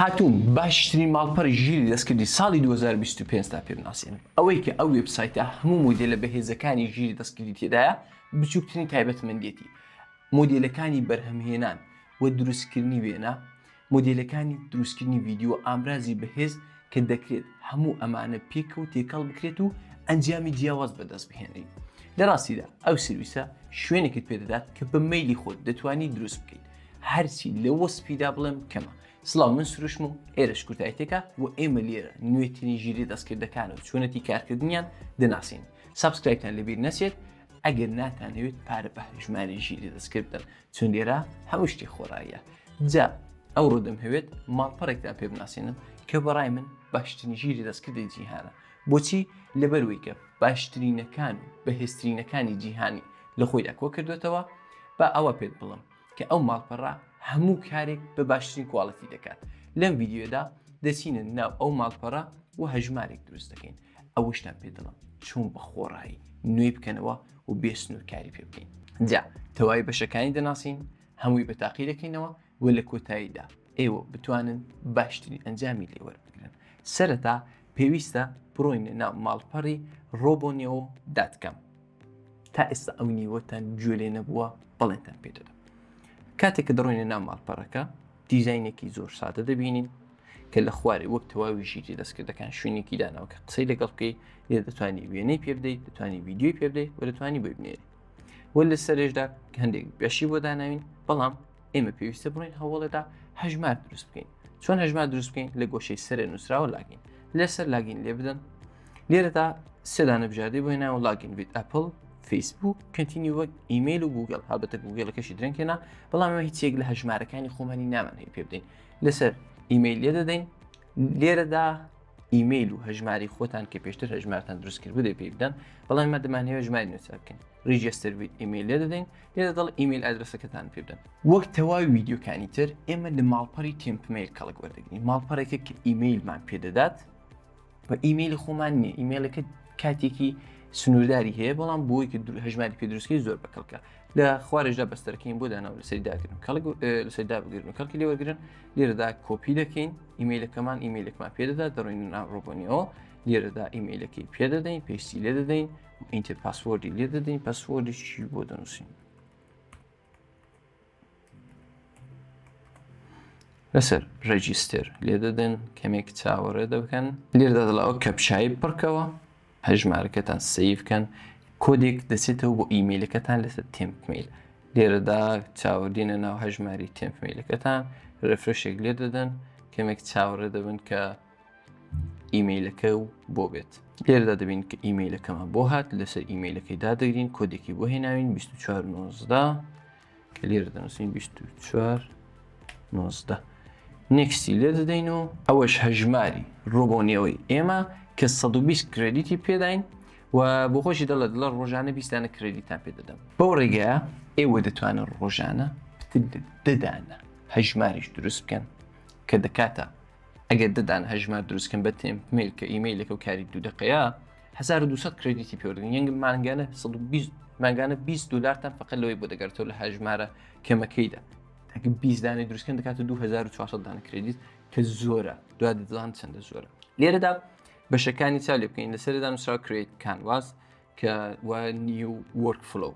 هاتووم باشترین ماڵپەڕی ژیری دەستکردی ساڵی 2025 تا پێ بناسێنم. ئەوەی کە ئەو وێبسایتە هەموو مۆدێلە بەهێزەکانی ژیری دەستکردی تێدایە، بچووکترین تایبەتمەندێتی مۆدێلەکانی بەرهەمهێنان و دروستکردنی وێنە، مۆدێلەکانی دروستکردنی ڤیدیۆ ئامرازی بەهێز کە دەکرێت هەموو ئەمانە پێکەوە تێکەڵ بکرێت و ئەنجامی جیاواز بەدەست بهێنیت. لە ڕاستیدا ئەو سرویسە شوێنێکت پێدەدات کە بە مەیلی خۆت دەتوانی دروست بکەیت. هەرچی لە وەسفیدا بڵێم کەمە. سڵاو من سروشم و ئێرەش کورتایتێکە و ئێمە لێرە نوێترین ژیری دەستکردەکان و چۆنەتی کارکردنیان دەناسین. subscribe تان لەبیر نەچێت ئەگەر ناتانەوێت پارە بە هەژماری ژیری دەستکرد بدەن چون لێرە هەموو شتێک خۆڕاییە. جا ئەوڕۆ دەمهەوێت ماڵپەڕێکتان پێ بناسێنم کە بەڕای من باشترین ژیری دەستکردی جیهانە. بۆچی؟ لەبەروەی کە باشترینەکان و بەهێزترینەکانی جیهانی لە خۆیدا کۆکردوێتەوە. با ئەوە پێت بڵێم کە ئەو ماڵپەڕە هەموو کارێک بە باشترین quality دەکات. لەم ڤیدیۆدا دەچینە ناو ئەو ماڵپەڕە و هەژمارێک دروست دەکەین. ئەوەشتان پێ دەڵێم چۆن بە خۆڕایی نوێی بکەنەوە و بێ سنوور کاری پێ بکەین. جا تەواوی بەشەکانی دەناسین، هەمووی بە تاقی دەکەینەوە و لە کۆتاییدا ئێوە بتوانن باشترین ئەنجامی لێ وەربگرن. سەرەتا پێویستە بڕۆینە ناو ماڵپەڕی RoboNeo dot com. تا ئێستا ئەو نیوەتان گوێ لێ نەبووە بەڵێنتان پێ دەدەم. کاتێک کە دەڕۆینە ناو ماڵپەڕەکە دیزاینێکی زۆر سادە دەبینین کە لە خوارێ وەک تەواوی ژیری دەستکردەکان شوێنێکی داناوە کە قسەی لەگەڵ بکەی لێ دەتوانی وێنەی پێ بدەیت دەتوانی ڤیدیۆی پێ بدەیت و دەتوانی بۆی بنێری و لە سەرێشدا هەندێک بەشی بۆ داناوین بەڵام ئێمە پێویستە بڕین هەوڵێدا هەژمار دروست بکەین چۆن هەژمار دروست بکەین لە گۆشەی سەرێ نووسراوە login لەسەر login لێ بدەن لێرەدا سێدانە بژاردەی بۆ هێناوە login with Apple Facebook continue وەک ئیمەیل و گوگل هەڵبەتە گوگلەکەشی درەنگ هێنا بەڵام ئێمە هیچ یەک لە هەژمارەکانی خۆمانی نامان هەیە پێ بدەین لەسەر ئیمەیل لێ دەدەین لێرەدا ئیمەیل و هەژماری خۆتان کە پێشتر هەژمارتان دروست کرد بودێ پێی بدەن بەڵام ئێمە دەمانەوێت هەژماری نوێ بکەین register with email لێ دەدەین لێرە دەڵ email address ەکەتان پێ بدەن وەک تەواوی ویدیۆکانی تر ئێمە لە ماڵپەڕی TempMail کەڵک وەردەگرین ماڵپەڕێکە کە ئیمەیلمان پێدەدات و ئیمەیلی خۆمان نییە ئیمەیلەکە کاتێکی سنوورداری هەیە بەڵام بۆی کە هەژماری پێ دروستکەی زۆر بەکەڵکە لە خوارێشدا بەستەرەکەین بۆ داناو لەسەری داگرن کەڵک لەسەر دابگرن و کەڵکی لێوەرگرن لێرەدا کۆپی دەکەین ئیمەیلەکەمان ئیمەیلێکمان پێدەدا دەڕۆین ناو RoboNeo لێرەدا ئیمەیلەکەی پێدەدەین paste ی لێ دەدەین enter password ی لێ دەدەین password ێکی بۆ دەنووسین لەسەر register لێ دەدەن کەمێک چاوەڕێ دەبکەن لێرەدا دەڵێ ئەو captcha ی پڕکەوە هەژمارەکەتان save کەن کۆدێک دەچێتەوە بۆ ئیمەیلەکەتان لەسەر TempMail لێرەدا چاوەدینە ناو هەژماری TempMail ەکەتان refresh ێک لێ دەدەن کەمێک چاوەڕێ دەبن کە ئیمەیلەکە و بۆ بێت لێرەدا دەبین کە ئیمەیلەکەمان بۆ هات لەسەر ئیمەیلەکەی دادەگرین کۆدێکی بۆ هێناوین 24 کە لێرە دەنووسین 24 19 next ی لێ دەدەین و ئەوەش هەژماری RoboNeo ی ئێمە کە 120 credit ی پێداین و بۆ خۆشی دەڵێت لە ڕۆژانە 20 دانە credit تان پێ دەدەم بەو ڕێگەیە ئێوە دەتوانن ڕۆژانە پتر لە دەدانە هەژماریش دروست بکەن کە دەکاتە ئەگەر دەدان هەژمار دروستکەن بە TempMail کە ئیمەیلەکە و کاری دوو دقەیە 1200 credit ی پێوەردن یەنگ مانگانە 120 مانگانە 20 دلارتان فقط لەوەی بۆ دەگەرێتەوە لە هەژمارە کەمەکەیدا تاکە 20 دانەی دروستکەن دەکاتە 2400 دانە credit کە زۆرە دوا دەزان چەندە زۆرە لێرەدا بەشەکانی چاو لێ بکەین لەسەردا نووسراوە create canvas کە و new workflow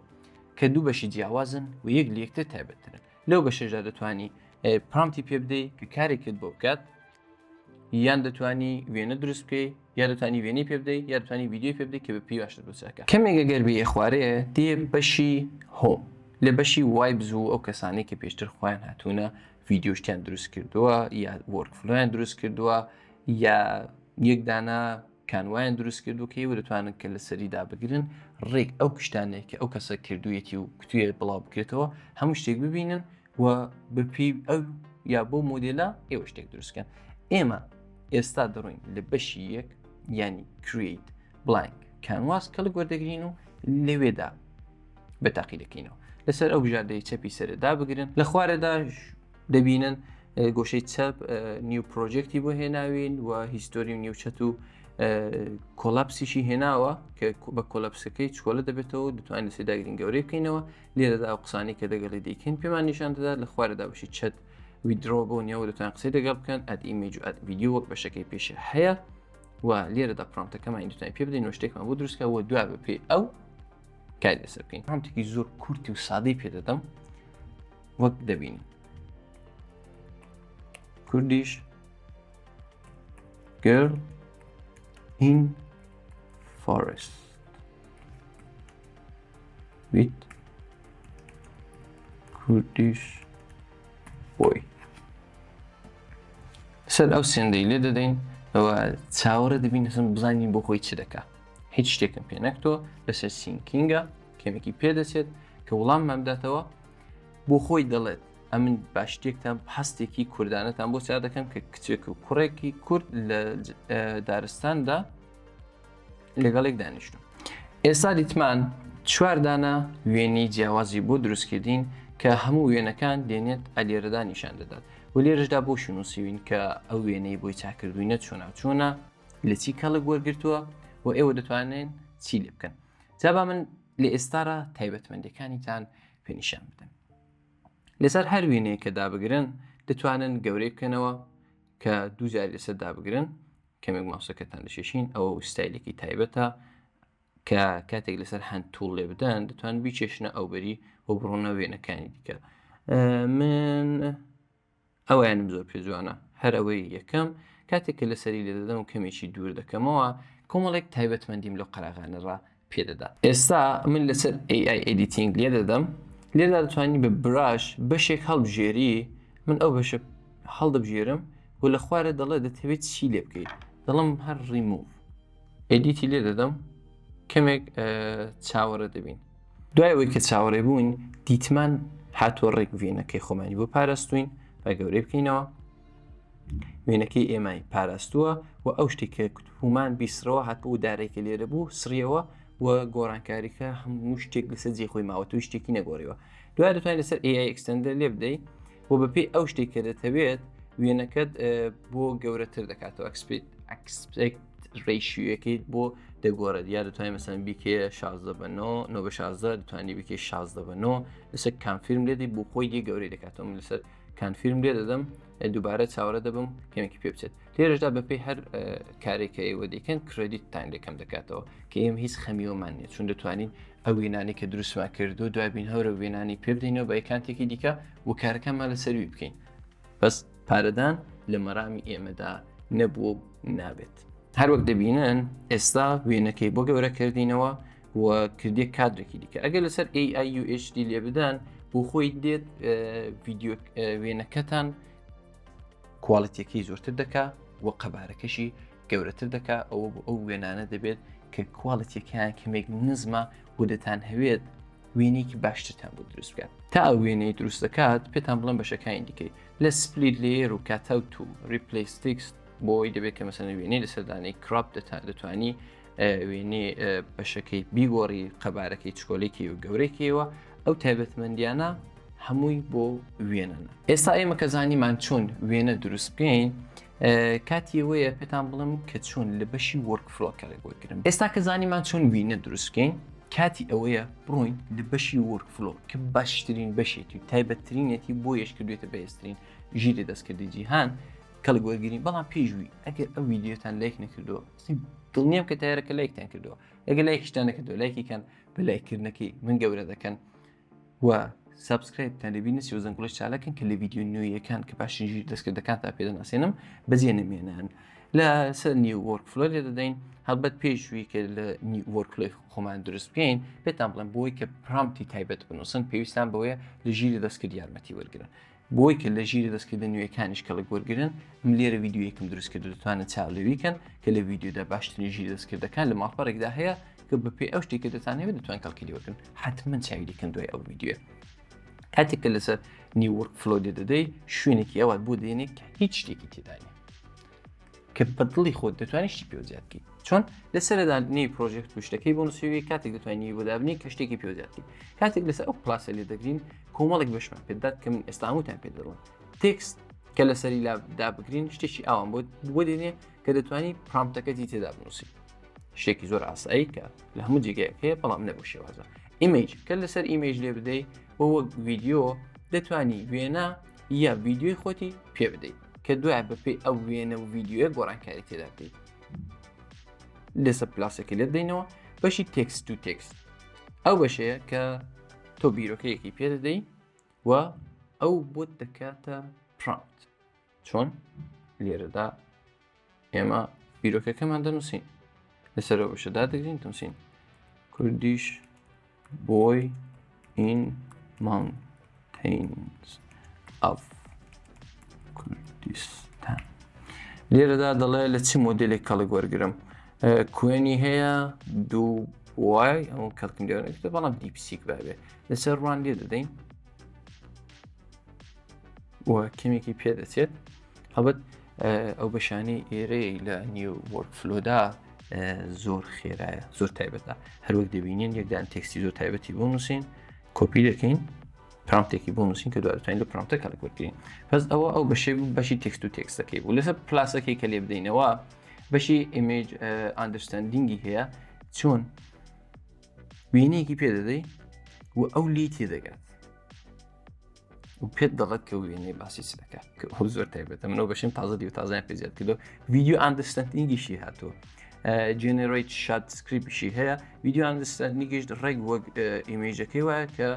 کە دوو بەشی جیاوازن و یەک لە یەکتر تایبەتترن لەو بەشەشدا دەتوانی prompt ی پێ بدەیت کە کارێکت بۆ بکات یان دەتوانی وێنە دروست بکەی یا دەتوانی وێنەی پێ بدەیت یا دەتوانی ڤیدیۆی پێ بدەیت کە بە پێی باشتر بچەکە کەمێک ئەگەر بێ خوارێ دێ بەشی home لە بەشی vibes و ئەو کەسانەی کە پێشتر خۆیان هاتوونە ڤیدیۆشتیان دروست کردووە یا workflow یان دروست کردووە یا یەکدانە canvas یان دروست کردو کە ئێوە دەتوانن کە لەسەریدا بگرن ڕێک ئەو شتانەی کە ئەو کەسە کردوویەتی و کوتویە بڵاو بکرێتەوە هەموو شتێک ببینن و بەپی ئەو یا بۆ مۆدێلە ئێوە شتێک دروستکەن ئێمە ئێستا دەڕۆین لە بەشی یەک ینی create blank canvas کەڵک وەردەگرین و لەوێدا بە تاقی دەکەینەوە لەسەر ئەو بژاردەی چەپی سەردا بگرن لە خوارەدا دەبینن گۆشەی چەپ new project ی بۆ هێناوین و history و new chat و collapse یشی هێناوە کە بە collapse ەکەی چکۆلە دەبێتەوە دەتوانین لەسەر داگرین گەورەی بکەینەوە لێرەدا ئەو قسانی کە دەگەڵی دەیکەین پێمان نیشان دەدات لە خوارەدا بەشی chat. withdraw بۆ نیەوە دەتوان قسەی لەگەڵ بکەن add image و add video وەک بەشەکەی پێشە هەیە و لێرەدا prompt ەکەمان دەتوانین پێ بدەین و شتێکمان بۆ دروستکە و دوا بە پێی ئەو کاری لەسەر بکەین prompt ێکی زۆر کورتی و سادەی پێ دەدەم وەک دەبینین Kurdish girl in forest with Kurdish boy. سەر ئەو send ەی لێ دەدەین ئەوە چاوەڕێ دەبین لەسەر بزانین بۆ خۆی چ دەکا هیچ شتێکم پێ نەکتۆ لەسەر thinking ە کەمێکی پێ دەچێت کە وڵاممان بداتەوە بۆ خۆی دەڵێت ئەمن با شتێکتان هەستێکی کوردانەتان بۆ چا دەکەم کە کچێک و کوڕێکی کورد لە دارستاندا لەگەڵێک دانیشتون ئێستا دیتمان چواردانە وێنەی جیاوازی بۆ دروستکردین کە هەموو وێنەکان دێنێت ئەلێرەدا نیشان دەدات و لێرەشدا بۆ شنووسیوین کە ئەو وێنەی بۆی چاکردوینە چۆنا چۆنە لە چی کەڵک وەرگتووە و ئێوە دەتوانن چی لێ بکەن جا با من لە ئێستارا تایبەتمەندەکانیتان پێنیشان بدەم لەسەر هەر وێنەیە کە دابگرن دەتوانن گەورەی بکەنەوە کە دوو جاری لەسەر دابگرن کەمێک ماوسەکەتان دەشێشین ئەوە ستایلێکی تایبەتە کە کاتێک لەسەر hand tool لێ بدەن دەتوان بیچێشنە ئەوبەری و بڕۆنە وێنەکانی دیکە من ئەویانم زۆر پێ جوانە هەر ئەوەی یەکەم کاتێک کە لەسەری لێ دەدەم و کەمێکی دوور دەکەمەوە کۆمەڵێک تایبەتمەندیم لەو قەراغانەڕا پێدەدا ئێستا من لەسەر AI editing لێ دەدەم لێردا دەتوانانی بە brush بەشێک هەڵبژێری من ئەو بەشە هەڵدەبژێرم و لە خوارە دەڵێ دەتەوێت چی لێ بکەیت دەڵم هەر ڕیموڤ ئێدیتی لێ دەدەم کەمێک چاوەڕێ دەبین دوای ئەوەی کە چاوەڕێ بوون دیتمان هاتووە ڕێک وێنەکەی خۆمانی بۆ پاراستوین بە گەورەی بکەینەوە وێنەکەی ئێمای پاراستووە و ئەو شتێک کە کتبوومان بیسرەوە هاتبوو دارێکی لێرە بوو سڕیەوە و گۆڕانکاریکە هەموو شتێک لەسەر جێ خۆی ماوە تو شتێکی نەگۆڕیوە دوای دەتوانین لەسەر AI extender لێ بدەیت و بەپێی ئەو شتێک کە دەتەوێت وێنەکەت بۆ گەورەتر دەکاتەوە aspect ratio یەکەیت بۆ دەگۆڕێت یا دەتوانین مەسەن بیکێ 16 بە 9 9 بە 16 دەتوانانی بکێ 16 بە 9 لەسەر confirm لێدی بۆ خۆی دی گەورەی دەکاتەوە من لەسەر confirm لێ دەدەم دووبارە چاوەڕێ دەبم کەمێکی پێ بچێت لێرەشدا بەپێی هەر کارێک کە ئێوە دەکەن credit تان لەکەم دەکاتەوە کە ئێمە هیچ خەمیەوەمان نیە چون دەتوانین ئەو وێنانەی کە دروستمان کردو دوای بین هەورە وێنانی پێ بدەینەوە بە account ێکی دیکە و کارەکانمان لەسەروی بکەین بەس پارەدان لە مەرامی ئێمەدا نەبووە و نابێت. هەروەک دەبینن ئێستا وێنەکەی بۆ گەورە کردینەوە و کردێک کادرێکی دیکە ئەگەر لەسەر AIUHD لێ بدەن بۆ خۆی دێت ڤیدیۆ وێنەکەتان quality ەکەی زۆرتر دەکا و قەبارەکەشی گەورەتر دەکا ئەوە بۆ ئەو وێنانە دەبێت کە quality ەکەیان کەمێک نزمە و دەتان هەوێت وێنەیەکی باشترتان بۆ دروست بکات تا ئەو وێنەی دروست دەکات پێتان بڵێم بەشەکانی دیکەی لە split layer و cutout و replace text بۆی دەبێت کە مەسەن وێنەی لەسەردانەی crop دەتوانی وێنەی بەشەکەی بیگۆڕی قەبارەکەی چکۆلێکی و گەورەکەیەوە ئەو تایبەتمەندیانە هەمووی بۆ وێنەنە ئێستا ئێمە کە زانیمان چۆن وێنە دروست بکەین کاتی ئەوەیە پێتان بڵم کە چۆن لە بەشی workflow کەڵک وەرگرن ئێستا کە زانیمان چۆن وینە دروست بکەین کاتی ئەوەیە بڕۆین لە بەشی workflow کە باشترین بەشێتی و تایبەتترینێتی بۆ یش کردوێتە بەهێزترین ژیری دەستکردی جیهان کەڵک وەرگین بەڵام پێشوی ئەگەر ئەو ویددیوتان لایک نەکردووە دڵنیام کە تایرەکە لایکتان کردووە ئەگەر لایکیشتان نەکردووە لایکی کەن بە لایککردنەکەی من گەورە دەکەن و subscribe تان لەبیر نەچێ و زەنگوڵەش چالاکن کە لە ڤیدیۆ نوێیەکان کە باشترین ژیر دەستکردەکانتان پێدەناسێنم بەجێ نەمێنن لەسەر new workflow لێ دەدەین هەڵبەت پێشوی کە لە new workflow ی خۆمان دروست بکەین پێتان بڵێن بۆی کە prompt ی تایبەت بنووسن پێویستان بەوەیە لە ژیری دەستکرد یارمەتی وەرگن بۆی کە لە ژیری دەستکردە نوێیەکانیش کەڵک وەرگن من لێرە ڤیدیۆیەکم دروست کرد دەتوانن چاو لەوی کەن کە لە ڤیدیۆدا باشترین ژیری دەستکردەکان لە ماڵپەڕێکدا هەیە کە بەپێی ئەو شتێک کە دەتانەوێت دەتوان کەڵکی لێ وەرگن حتمما چاوی لێکەن دوای ئەو ڤیدیۆیە کاتێک کە لەسەر new workflow لێ دەدەی شوێنێکی ئەوات بۆ دێنێ کە هیچ شتێکی تێدا نیە کە بە دڵی خۆت دەتوانانی شتی پێ زیاد بکەیت چۆن لەسەردا new project و شتەکەی بۆ نووسیوی کاتێک دەتوانانی بۆ دابنی کە شتێکی پێ زیاد بکەیت کاتێک لەسەر ئەو plus ە لێ دەگرین کۆمەڵێک بەشمان پێدات کە من ئێستا هەمووتان پێ دەڵێم text کە لەسەری لا دابگرین شتێکی ئاوان بۆ بۆ دێنێ کە دەتوانی prompt ەکەتی تێدا بنووسی شتێکی زۆر ئاسایی کە لە هەموو جێگەیەک هەیە بەڵام نەبوو شێوازە image کە لەسەر image لێ بدەی بۆ وەک ڤیدیۆ دەتوانی وێنە یا ڤیدیۆی خۆتی پێ بدەیت کە دوای بەپێی ئەو وێنە و ڤیدیۆیە گۆڕانکاری تێدا بکەیت. لەسەر plus ەکە لێت دەینەوە بەشی text to text ئەو بەشەیە کە تۆ بیرۆکەیەکی پێ دەدەی و ئەو بۆت دەکاتە prompt چۆن لێرەدا ئێمە بیرۆکەکەمان دەنووسین لەسەر ئەو بەشەدا دەگرین دەنووسین Kurdish boy in mountains of Kurdistan لێرەدا دەڵێ لە چ مۆدلێک کەڵک وەرگرم Qwen ی هەیە دوو وای ئەو کەڵکم لێوەرەگرتە بەڵام DeepSeek بابێ لەسەر run لێ دەدەین و کەمێکی پێدەچێت هەڵبەت ئەو بەشانەی ئێرەی لە new workflow دا زۆر خێرایە زۆر تایبەتە هەروەک دەبینین یەکدان text ی زۆر تایبەتی بۆ نووسین کۆپی دەکەین prompt ێکی بۆ نووسین کە دواتوانین لە prompt ە کەڵک وەرگین پس ئەوە ئەو بەشێ بوو بەشی text to text ەکەی بوو لەسەر plus ەکەی کە لێ بدەینەوە بەشی image understanding ی هەیە چۆن وێنەیەکی پێ دەدەی و ئەو لی تێدەگات و پێت دەڵێت کە وێنەی باسی چ دەکات کە ئەو زۆر تایبەتە منەوە بەشم تازە دی و تازیان پێ زیاد کردو video understanding یشی هاتووە generate short script شی هەیە video understanding یش ڕێک وەک image ەکەی وایە کە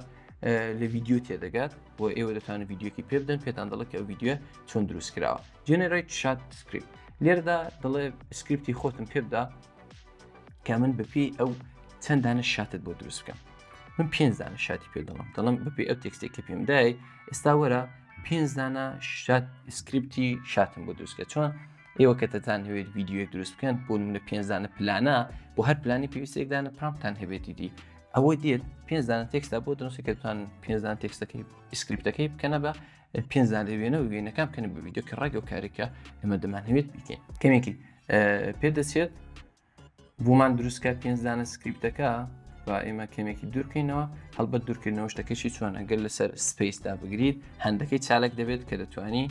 لە ڤیدیۆ تێدەگات و ئێوە دەتوانن ڤیدیۆکی پێ بدەن پێتان دەڵێت کە ئەو ڤیدیۆ چۆن دروست کراوە generate short script لێرەدا دەڵێ script ی خۆتم پێ بدە کە من بەپێی ئەو چەند دانە shot ت بۆ دروست بکەم من پێنج دانە shot ی پێ دەڵم دەڵم بەپێی ئەو text ێک کە پێم دای ئێستا وەرە پێنج دانە shot script ی shot م بۆ دروستکە چۆن ئێوە کە دەتان هەوێت ڤیدیۆیەک دروست بکەن بۆ نمونە پێنج دانە پلانە بۆ هەر پلانی پێویستێک دانە prompt تان هەبێتی دی ئەوە دێت پێنج دانە text ا بۆ دەنووسێت کە بتوان پێنج دانە text ەکەی script ەکەی بکەنە بە پێنج دانە وێنە و وێنەکان بکەن بە ڤیدیۆ کە ڕێگە و کارێکە ئێمە دەمانهەوێت بیکەین کەمێکی پێ دەچێت بۆمان دروستکە پێنج دانە script ەکە با ئێمە کەمێکی دوورکەینەوە هەڵبەت دوورکردنەوە شتەکەشی چۆن ئەگەر لەسەر space دا بگریت هەندەکەی چالک دەبێت کە دەتوانی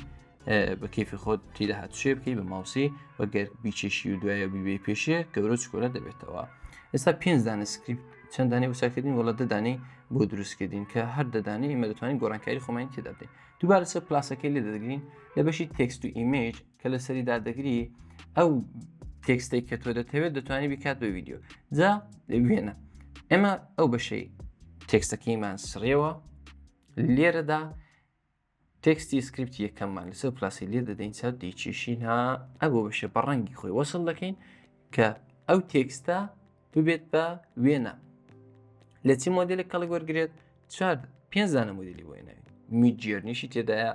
بە کەیفی خۆت تیدا هاتوچێ بکەی بە ماوسی وەگەر بیچێشی و دوایە بیبێ پێشێ گەورە چکۆلە دەبێتەوە ئێستا پێنج دانە script چەند دانەی وساکردین وڵە دەدانەی بۆ دروستکردین کە هەر دەدانەی ئێمە دەتوانین گۆڕانکاری خۆمانی تێدا بدەین دووبارە سەر plus ەکەی لێ دەگرین لە بەشی text to image کە لەسەری دادەگری ئەو text ێک کە تۆ دەتەوێت دەتوانانی بکات بە ڤیدیۆ جا وێنە ئێمە ئەو بەشەی text ەکەیمان سڕیەوە لێرەدا text ی script ی یەکەممان لەسەر plus ی لێ دەدەین چاو دەیکێشین ها ئەو بەشە بە ڕەنگی خۆی وەسڵ دەکەین کە ئەو text ە ببێت بە وێنە لە چی مۆدلێک کەڵک وەرگێت چوار پێنج دانە مۆدلی بۆ هێناوین Midjourney شی تێدایە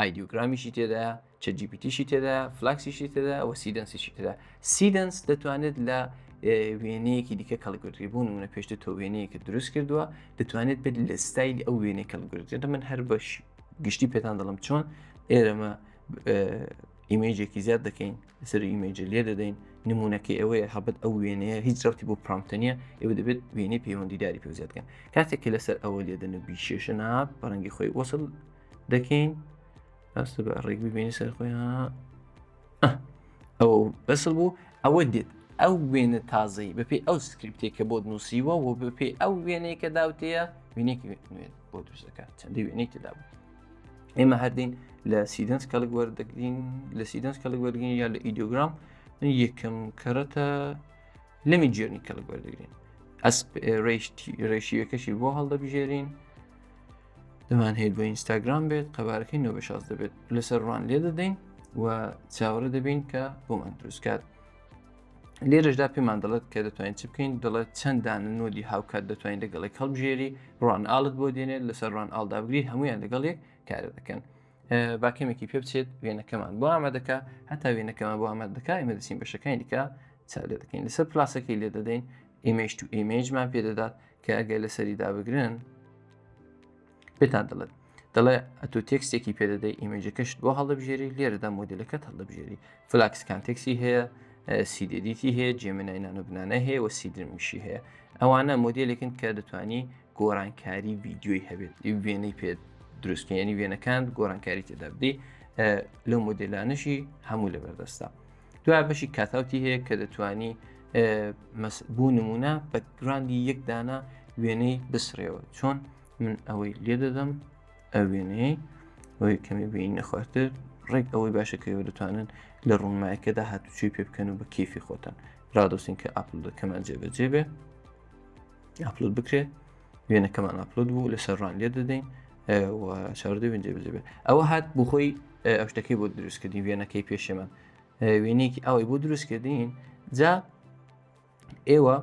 Ideogram یشی تێدایە ChatGPT شی تێدا Flux یشی تێدا و Seedance یشی تێدا Seedance دەتوانێت لە وێنەیەکی دیکە کەڵگوتری بوون منە پێشتر تۆ وێنەیەکە دروست کردووە دەتوانێت بێت لە ستایلی ئەو وێنەی کەڵگوترێت من هەر بەش گشتی پێتان دەڵم چۆن ئێرەمە image ێکی زیاد دەکەین لەسەر image ە لێ دەدەین نمونەکەی ئەوەیە هەبەت ئەو وێنەیە هیچ ڕەتی بۆ prompt ە نییە ئێوە دەبێت وێنەی پەیوەندیداری پێ زیاد بکەن کاتێک کە لەسەر ئەوە لێدەن و بیشێشن ها بەڕەنگی خۆی وەسڵ دەکەین ئەستە بە ڕێک ببینی سەر خۆی ها ئەو بەسڵ بوو ئەوە دێت ئەو وێنە تازەی بەپی ئەو script ێک کە بۆت نووسیوە و بەپی ئەو وێنەیە کە داوتەیە وێنێکی نوێت بۆ دروست دەکات چەندی وێنەی تێدا بوو ئێمە هەردین لە Seedance کەڵک وەردەگرین لە Seedance کەڵک وەرگین یا لە Ideogram یەکەم کەرەتە لە Midjourney کەڵک وەردەگرین ئەسپ ratio ەکەشی بۆ هەڵدەبژێرین دەمان هەیە بۆ ئینستاگرام بێت قەبارەکەی 9 دەبێت لەسەر run لێ دەدەین و چاوەڕێ دەبین کە بۆمان دروستکات لێرەشدا پێمان دەڵێت کە دەتوانین چ بکەین دەڵێت چەند دانە node ی هاوکات دەتوانین لەگەڵێک هەڵبژێری run all ت بۆ دێنێت لەسەر run all دابگری هەمویان لەگەڵ یەک کارە دەکەن با کەمێکی پێ بچێت وێنەکەمان بۆ ئامادەکە هەتا وێنەکەمان بۆ ئامادە دەکا ئێمە دەچین بەشەکانی دیکە چاو لێ دەکەین لەسەر plus ەکەی لێ دەدەین image to image مان پێ دەدات کە ئەگەر لەسەری دابگرن پێتان دەڵێت دەڵێ ئەتۆ text ێکی پێدەدەی image ەکەشت بۆ هەڵدەبژێری لێرەدا مۆدلەکەت هەڵدەبژێری Flux Kontext ی هەیە Seededit ی هەیە Gemini Nano Banana هەیە و Seedream یشی هەیە ئەوانە مۆدلێکن کە دەتوانی گۆڕانکاری ڤیدیۆی هەبێت وێنەی پێ دروستکەیانی وێنەکان گۆڕانکاری تێدا بدەی لەو مۆدلانەشی هەموو لەبەردەستە دوای بەشی cutout ی هەیە کە دەتوانی بوو نمونە background ی یەک دانە وێنەی بسڕێەوە چۆن من ئەوەی لێ دەدەم ئەو وێنەیە. ئەوەی کەمی بینە خوارتر ڕێک ئەوەی باشە کە ئێوە دەتوانن لە ڕوونمایەکەدا هاتوچۆی پێ بکەن و بە کەیفی خۆتان ڕادۆستین کە upload ەکەمان جێبەجێ بێ upload بکرێت وێنەکەمان upload بوو لەسەر run لێ دەدەین و چاوەڕێ بین جێبەجێ بێ ئەوە هات بۆ خۆی ئەو شتەکەی بۆ دروستکردین وێنەکەی پێشێمان وێنەیەکی ئەوەی بۆ دروستکردین جا ئێوە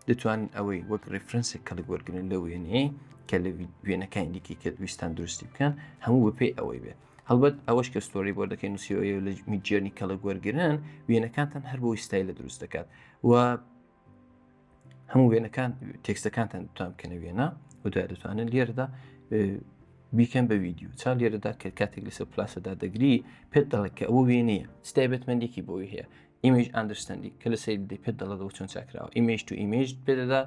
دەتوانن ئەوەی وەک reference ێک کەڵک وەرگن لە وێنەیە کە لە وێنەکانی دیکەی کە ویستان دروستی بکەن هەموو بەپێی ئەوەی بێت هەڵبەت ئەوەش کە storyboard ەکەی نووسیەوە لە Midjourney کەڵک وەرگن وێنەکانتان هەر بۆ ستایلە دروست دەکات و هەموو وێنەکان تێکستەکانتان دەتوان بکەنە وێنە و دوای دەتوانن لێرەدا بیکەن بە ویدیو چا لێرەدا کە کاتێک لەسەر plus ەدا دەگری پێت دەڵێت کە ئەوە وێنەیە تایبەتمەندێکی بۆی هەیە image understanding کە لە سەیر دەی پێت دەڵێت چۆن چاکراوە image to image پێدەدا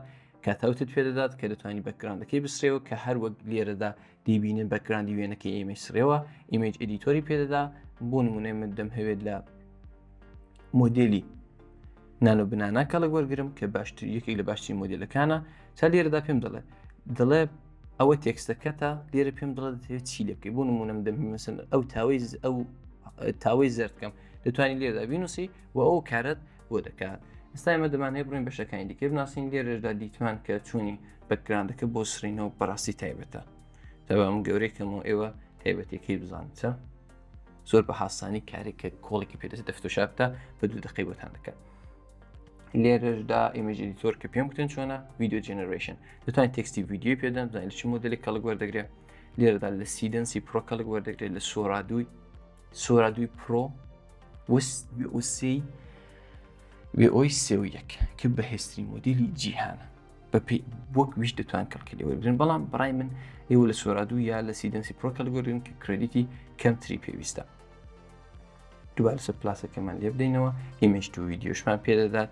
cutout ت پێدەدات کە دەتوانانی background ەکەی بسرێەوە کە هەر وەک لێرەدا دیبینن background ی وێنەکەی ئێمەی سرێەوە image editor ی پێدەدا بۆ نمونەی من دەمهەوێت لە مۆدێلی Nano Banana کەڵک وەرگرم کە باشتر یەکێک لە باشترین مۆدێلەکانە چا لێرەدا پێم دەڵێ دەڵێ ئەوە تێکستەکەتە لێرە پێم دەڵێ دەتەوێت چی لێ بکەی بۆ نمونەم دەم مەسن ئەو تاوەی ئەو تاوەی زەرد بکەم دەتوانانی لێرەدا بینوسی و ئەو کارت بۆ دەکات ئێستا ئێمە دەمانەیە بڕین بەشەکانی دیکە بناسین لێرەشدا دیتمان کە چوونی background ەکە بۆ سڕینەوە بەڕاستی تایبەتە تەبام گەورەی کەم و ئێوە تایبەتەکەی بزانن چە زۆر بە هاسانی کارێک کە کۆڵێکی پێدەست دە Photoshop دا بە دوو دقی بۆتان دەکات لێرەشدا image editor کە پێم گوتن چۆنە video generation دەتوانین تێکستی ڤیدیۆی پێدەن بزانین لە چ مۆدلێک کەڵک وەردەگرێت لێرەدا لە Seedance ی Pro کەڵک وەردەگرێت لە Sora دووی Sora دووی Pro وسی Veo ی سێ و یەک کە بەهێزترین مۆدیلی جیهانە بەپێی وەک ویش دەتوان کەڵکی لێ وەربگرن بەڵام بەڕای من ئێوە لە Sora دوو یا لە Seedance ی Pro کەڵک وەرگرن کە credit ی کەمتری پێویستە دووبارە سەر plus ەکەمان لێ بدەینەوە image to video شمان پێدەدات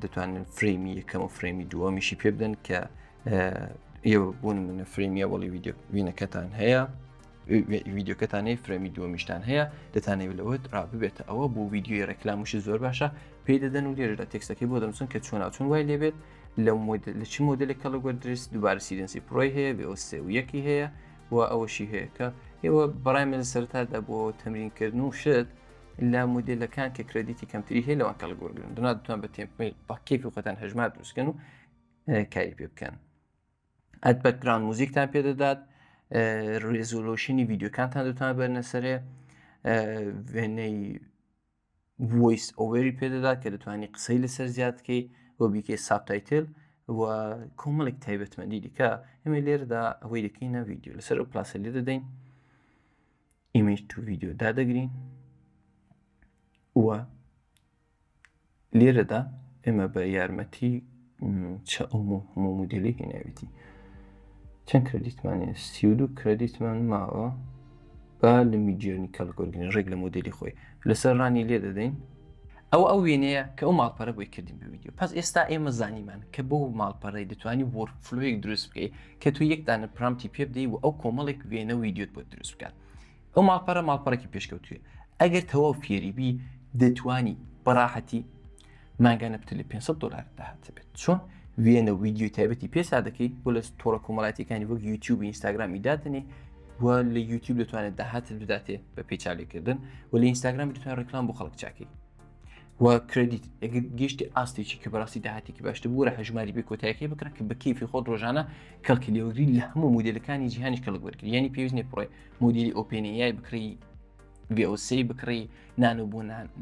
دەتوانن frame ی یەکەم و frame ی دووەمیشی پێ بدەن کە ئێوە بوون منە frame ی ئەوەڵی ویددیو وینەکەتان هەیە ویددیوکەتان هەیە frame ی دووەمیشتان هەیە دەتانەوێت لەوەت ڕاببێتە ئەوە بۆ ویددیوی ڕێکلامشی زۆر باشە پێی دەدەن و لێرەدا تێکستەکەی بۆ دەنووسن کە چۆن چۆن وای لێبێت لە لە چی مۆدلێک کەڵک وەردرێت دووبارە Seedance ی Pro ی هەیە Veo سێ و یەکی هەیە و ئەوەشی هەیە کە ئێوە بەڕای من سەرتادا بۆ تەمرینکردن و شت لە مۆدلەکان کە credit ی کەمتری هەیە لەوان کەڵک وەرگن دنا دەتوان بە template بە کەیفی خۆتان هەژمار دروستکەن و کاری پێ بکەن add background music تان پێدەدات resolution ی ڤیددیوکانتان دەتوان بەرنە سەرێ وێنەی voice over ی پێدەدا کە دەتوانانی قسەی لەسەر زیاد بکەی و بیکەی subtitle و کۆمەڵێک تایبەتمەندی دیکە ئێمە لێرەدا ئەوەی دەکەینە ڤیددیو لەسەر ئەو plus ە لێ دەدەین image to video دادەگرین و لێرەدا ئێمە بە یارمەتی چە ئەو هەموو مودێلی هێناویتی چەند credit مان هەیە 32 credit مان ماوە با لە Midjourney کەڵک وەرگرین ڕێک لە مۆدێلی خۆی لەسەر run ی لێ دەدەین ئەو ئەو وێنەیە کە ئەو ماڵپەرە بۆی کردین بە ویدیۆ پس ئێستا ئێمە زانیمان کە بۆ ماڵپەڕی دەتوانی workflow ێک دروست بکەیت کە تۆ یەک دانە prompt ی پێ بدەی و ئەو کۆمەڵێک وێنە و ویدیۆت بۆ دروست بکات ئەو ماڵپەڕە ماڵپەڕێکی پێشکەوتوویە ئەگەر تەواو فێری بی دەتوانی بەڕاحەتی مانگانە پتر لە 500 دلار داهات بێت چۆن وێنە و ویدیۆی تایبەتی پێسا دەکەیت بۆ لە تۆڕە کۆمەڵاتیەکانی وەک یوتیوب و ئینستاگرامی دادنێ و لە یوتیوب دەتوانێت داهاتت بداتێ بە پێچالێکردن و لە ئینستاگرام دەتوانێت ڕێکلام بۆ خەڵک چاکەی و credit ئەگەر گەشتی ئاستێکی کە بەڕاستی داهاتێکی باشتر بوو هەژماری بێ کۆتایەکەی بکرا کە بە کەیفی خۆت ڕۆژانە کەڵکی لێوەگری لە هەموو مۆدێلەکانی جیهانیش کەڵک وەرگری یعنی پێویست نییە پڕێ مۆدیلی OpenAI بکڕی Veo سێ بکڕی Nano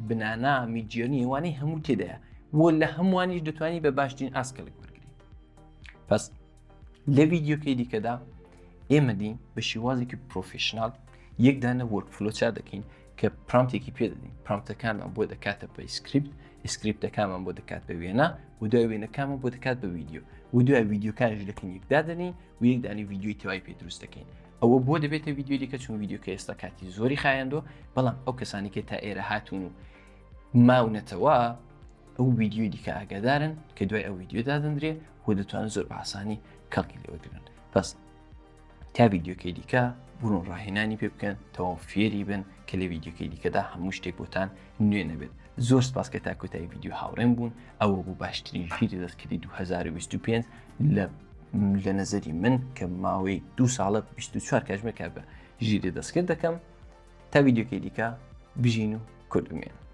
Banana Midjourney ئەوانەی هەموو تێدایە و لە هەمووانیش دەتوانی بە باشترین ئاست کەڵک وەرگری پس لە ڤیدیۆکەی دیکەدا ئێمە دین بە شێوازێکی professional یەک دانە workflow چا دەکەین کە prompt ێکی پێ دەدەین prompt ەکانمان بۆ دەکاتە بە script script ەکانمان بۆ دەکات بە وێنە و دوای وێنەکانمان بۆ دەکات بە ویدیۆ و دوای ویدیۆکانش دەکەین یەکدادنی و یەکدانی ویدیۆی تەوای پێ دروست دەکەین ئەوە بۆ دەبێتە ویدیۆ دیکە چون ویدیۆکە ئێستا کاتی زۆری خایەندۆ بەڵام ئەو کەسانی کە تا ئێرە هاتوون و ماونەتەوە ئەو ویدیۆی دیکە ئاگادارن کە دوای ئەو ویدیۆ دادەندرێ و دەتوانن زۆر بە ئاسانی کەڵکی لێوەگرن بەس تا ویدیۆکەی دیکە بوون ڕاهێنانی پێ بکەن تەواو فێری بن کە لە ویدیۆکەی دیکەدا هەموو شتێک بۆتان نوێ نەبێت زۆر سپاس کە تا کۆتایی ویدیۆ هاوڕێم بوون ئەوە بوو باشترین ژیری دەستکردی 2025 لە لە نظری من کە ماوەی دوو ساڵە 24 کاتژمێر کار بە. ژیری دەستکرد دەکەم. تا ڤیدیۆکەی دیکە بژین و کورد بمێنن.